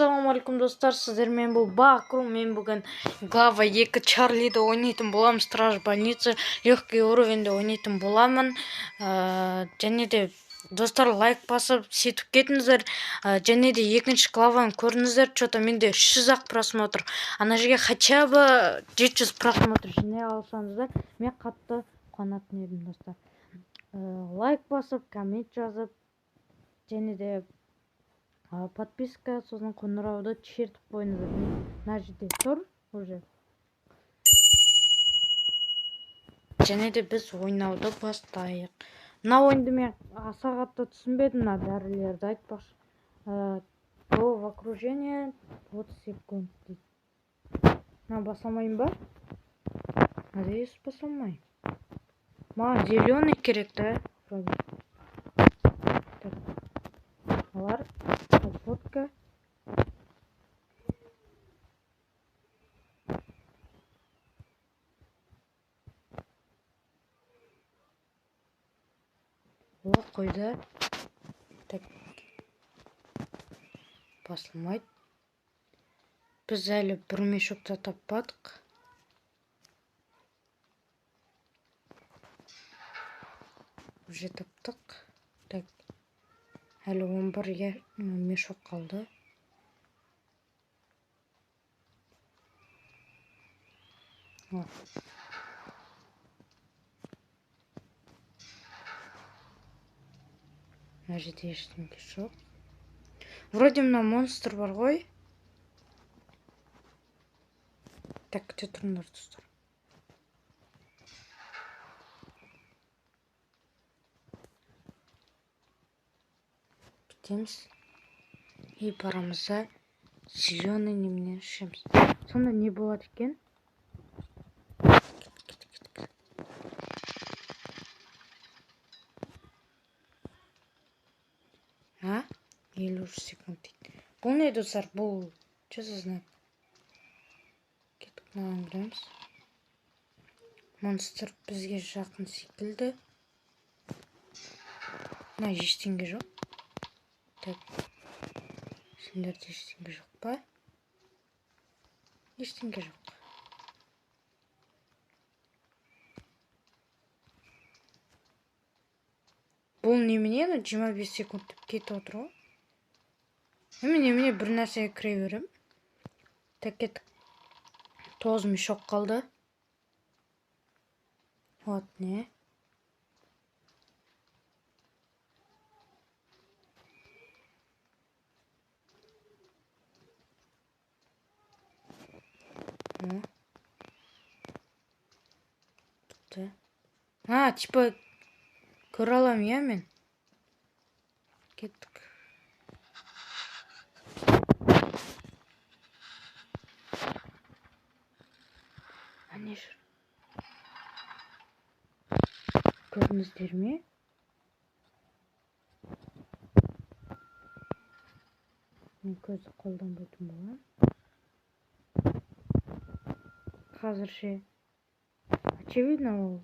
Ассалаумағалейкум, достар, сіздермен бұл Бакру. Мен бүгін глава 2 Чарлиді ойнайтын боламын. Страж больницы, легкий уровеньде ойнайтын боламын. Және де, достар, лайк басып сөйтіп кетіңіздер. Және де екінші главаны көріңіздер. Что-то менде 300 ақ просмотр. Ана жерге хотя бы 700 просмотр жинай алсаңыздар, мен қатты қуанатын едім, достар. Лайк басып, коммент жазып, және де подписка, сосын қоңырауды чертіп қойыңыздар. Мына жерде тұр уже. Және де біз ойнауды бастайық. Мына ойынды мен аса қатты түсінбедім, мына дәрілерді айтпақшы. Го в окружение 30 секунд дейді. Мына баса алмаймын ба? Надеюсь, баса алмаймын. Маған зеленый керек та, вроде. Так. Олар фотка. О, қойды. Так. Басылмайды. Біз әлі бір мешок та таппадық. Уже таптық. Так. Әлі 11 мешок қалды. О. Мына жерде ештеңе жоқ. Вроде мына монстр бар ғой. Так, күте тұрыңдар, достар. Бітеміз. И барамыз да зеленый неменен ішеміз. Сонда не болады екен? Кет, кет, кет. А? 53 секунд дейді. Бұл не, достар? Бұл что за знак? Кеттік, мынаған кіреміз. Монстр бізге жақын секілді. Мына ештеңе жоқ. Так. Сендерде ештеңе жоқ па? Ештеңе жоқ. Бұл немене? Ана 25 секунд деп кетіп отыр ғой. Мен немене бір нәрсеге кіре беремін. Так, кеттік. 9 мешок қалды. Вот не. О. Бітті. А, типа көре аламын, иә, мен. Кеттік. Әне жүр. Көрдіңіздер ме? Мен көзді қолданбайтын боламын. Қазірше. Очевидно, ол.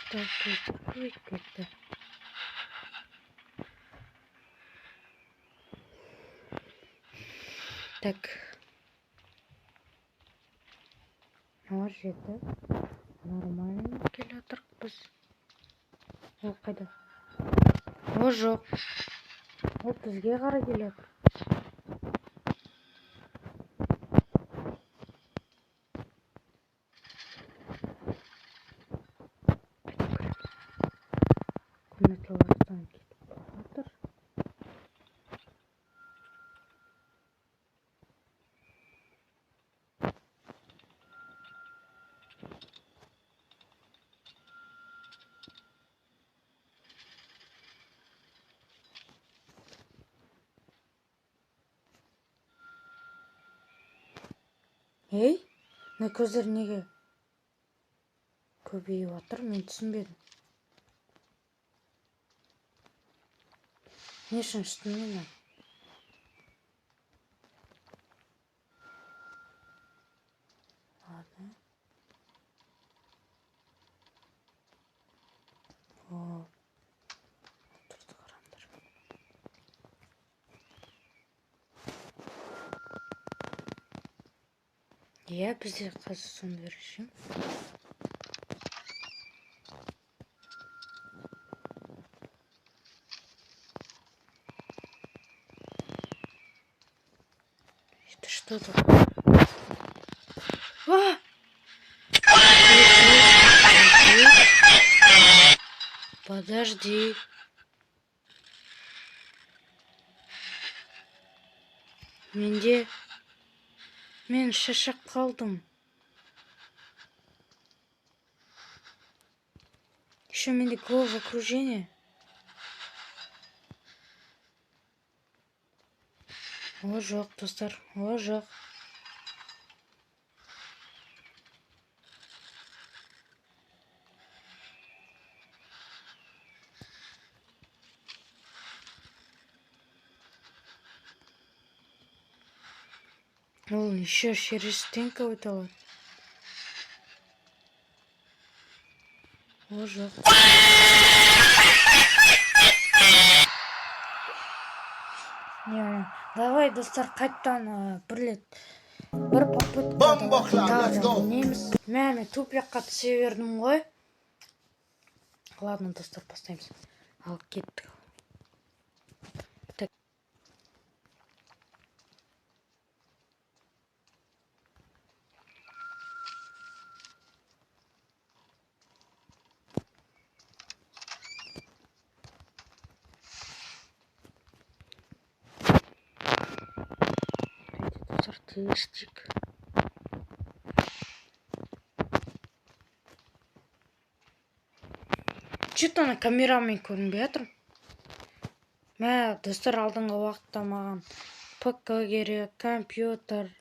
Так, көздер көбейіп кетті. Так. Мыналар жеті. Нормально келе жатырмыз біз. Ол қайда? О, жоқ. Ол бізге қарай келе жатыр. Қайда көреміз? Комнаталардан кетіп бара жатыр. Ей, мына көздер неге көбейіп жатыр, мен түсінбедім. Не үшін іштім мен оны? Ладно. О, тұрды, қараңдар. Иә, бізде қазір сондай режим. Это что такое? А! Подожди. Менде... Мен шашақ қалдым. Еще менде головокружение. О, жоқ, достар, о, жоқ. Ол еще через стенка өте алады. О, жоқ. Не, давай, достар, қайтадан бір рет, бір попытка Бомбохлам, let's go. ойнаймыз. Мә, мен тупикқа түсе бердім ғой. Ладно, достар, бастаймыз. Ал, кеттік. Так. Достар, тестик. Че-то ана камерамен көрінбей жатыр. Мә, достар, алдыңғы уақытта маған ПК керек, компьютер.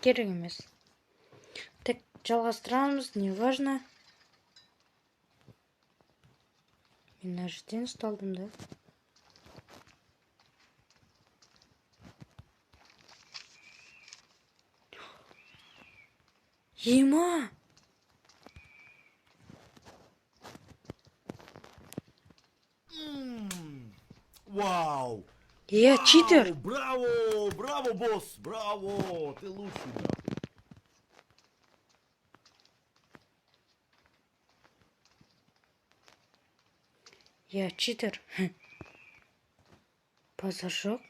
Керек емес. Так, жалғастырамыз, неважно. Мен мына жерден ұсталдым да. Ема! Вау! Я читер! Браво! Браво, босс! Браво! Ты лучший, нахуй. Я читер. Базар жоқ.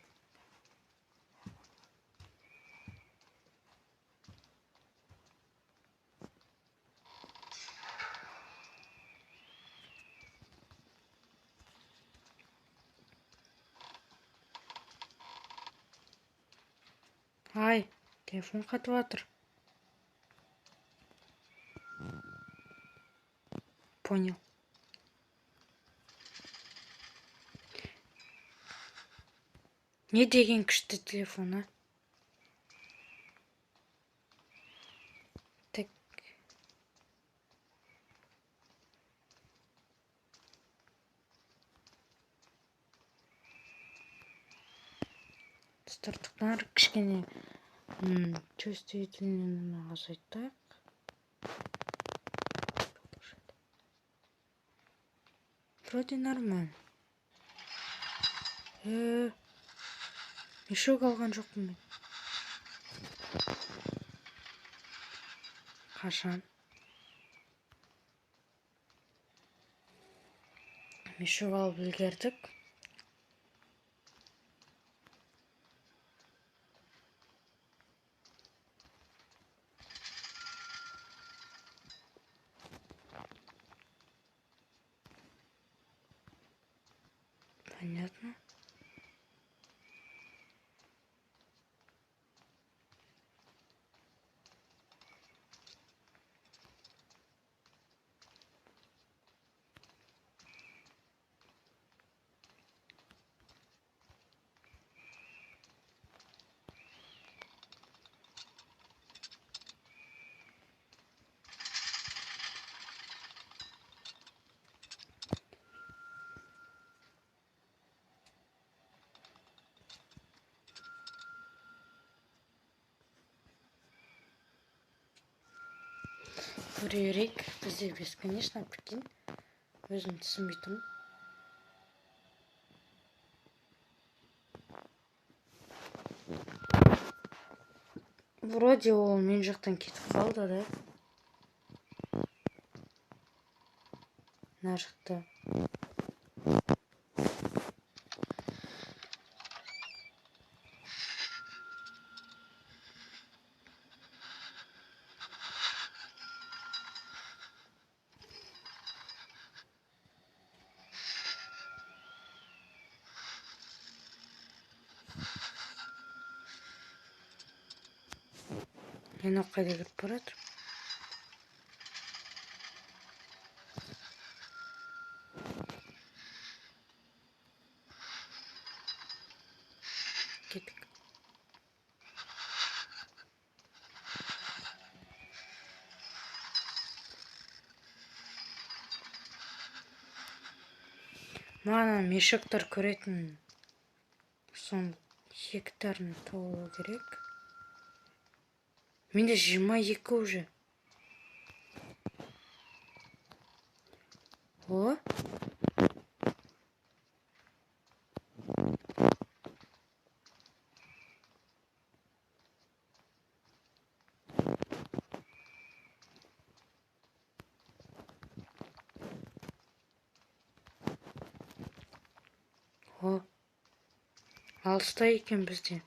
Ай, телефон қатып жатыр. Понял. Не деген күшті телефон, а? Так. Достар, тоқтаңдар, кішкене чувствительныйны азайтайық. Вроде нормально. Мешок алған жоқпын мен. Қашан? Мешок алып үлгердік. Понятно. Көре берейік. Бізде бесконечно, прикинь. Өзім түсінбей тұрмын. Вроде ол мен жақтан кетіп қалды да. Мына жақта. Мен қайда кіріп бара жатырмын? Кеттік. Маған мешоктар көретін сон гектарын табу керек. Менде 22 уже. О! О! Алыста екен бізден.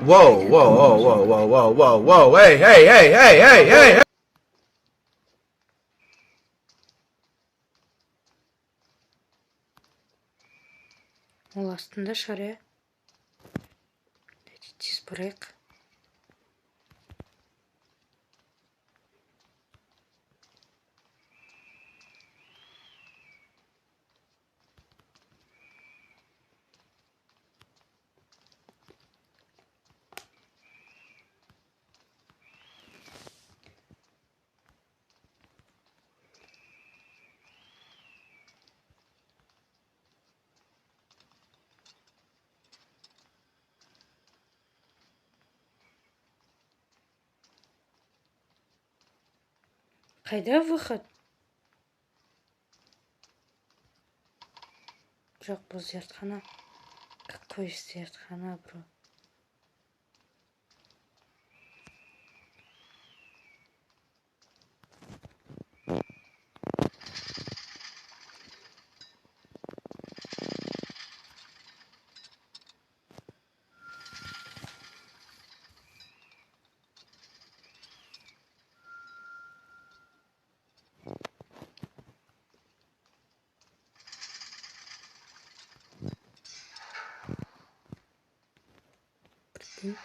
Whoa, whoa, whoa, whoa, whoa, whoa, whoa, whoa, hey, hey, hey, hey, hey, hey, hey. Ол астында шығар, иә? Давайте тез барайық. Қайда выход? Жоқ, бұл зертхана. Какой зертхана, бро? Прикинь.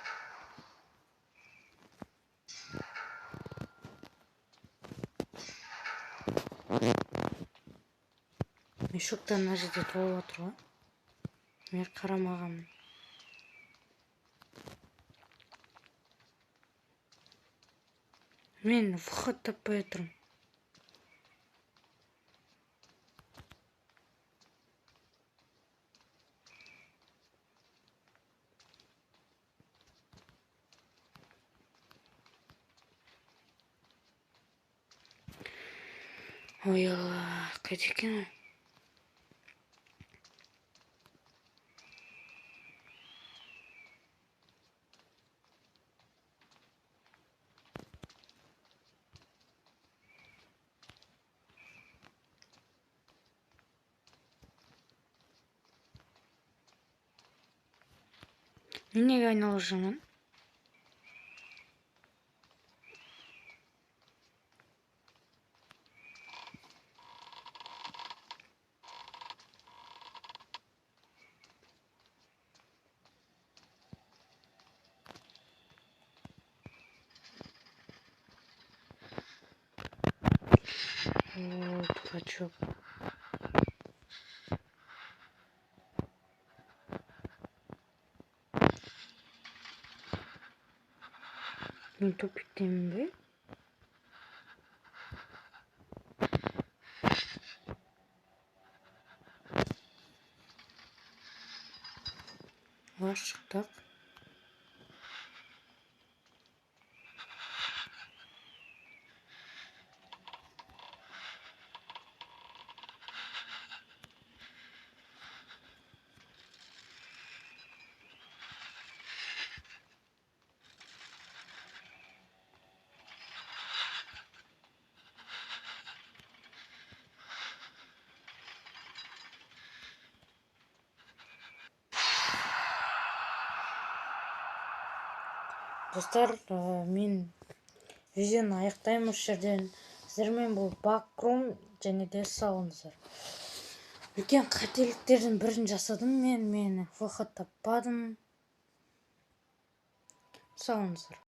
Мешоктар мына жерде толып жатыр ғой. Мен қарамағанмын. Мен вход таппай отырмын. Ой, Алла, қайда екен ол? Мен неге айналып жүрмін? О, дурачок. Мен тупиктемін бе? Ға, шықтық. Достар, мен видеоны аяқтаймын осы жерден. Сіздермен бұл Бакрум және де сау болыңыздар. Үлкен қателіктердің бірін жасадым мен. Мен выход таппадым. Сау болыңыздар.